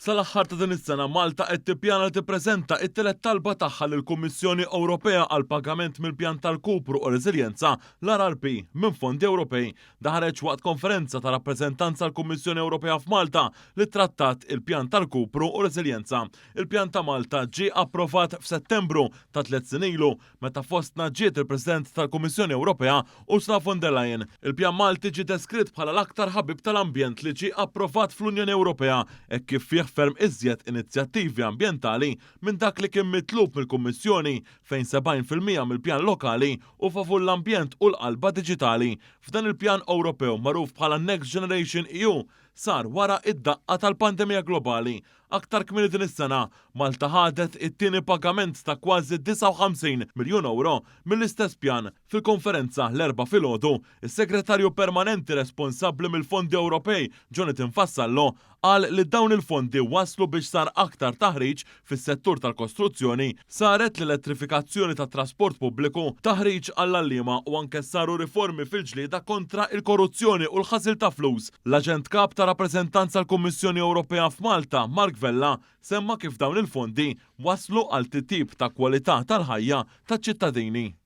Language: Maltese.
Sal-aħħar ta' din is-sena Malta qed tippjana li tippreżenta t-tielet talba tagħha lill-Kummissjoni Ewropea għal pagament mill-Pjan ta' Rkupru u Reżiljenza, l-RRP, minn fondi Ewropej. Dan ħareġ waqt konferenza ta' rappreżentanza l-Kummissjoni Ewropea f'Malta li ttrattat il-Pjan ta' Rkupru u Reżiljenza. Il-Pjan ta' Malta ġie approvat f'Settembru ta' tliet snin ilu meta fostna ġiet il-President tal-Kummissjoni Ewropea Ursula von der Leyen. Il-Pjan Malti ġie deskritt bħala l-aktar ħabib tal-ambjent li ġie approvat fl-Unjoni Ewropea hekk kif fih ferm iżjed inizjattivi ambjentali minn dak li kien mitlub mill-Kummissjoni fejn 70% mill-pjan lokali hu favur l-ambjent u l-qalba diġitali. F'dan il-pjan Ewropew magħruf bħala Next Generation EU sar wara id-daqqa tal-pandemija globali. Aktar kmieni din is-sena, Malta ħadet it-tieni pagament ta' kważi 59 miljun ewro mill-istess pjan. Fil-konferenza l-Erbgħa filgħodu, is-Segretarju Permanenti responsabbli mill-Fondi Ewropej, Jonathan Vassallo, qal li dawn il-fondi wasslu biex sar aktar taħriġ fis-settur tal-kostruzzjoni, saret l-elettrifikazzjoni tat-trasport pubbliku, taħriġ għall-għalliema u anke saru riformi fil-ġlieda kontra il-korruzzjoni u l-ħasil ta' flus. L-Aġent Kap ta' Rappreżentanza l-Kummissjoni Ewropea f'Malta, Mark Vella, semma kif dawn il-fondi wasslu għal titjib ta' kwalità tal-ħajja taċ-ċittadini.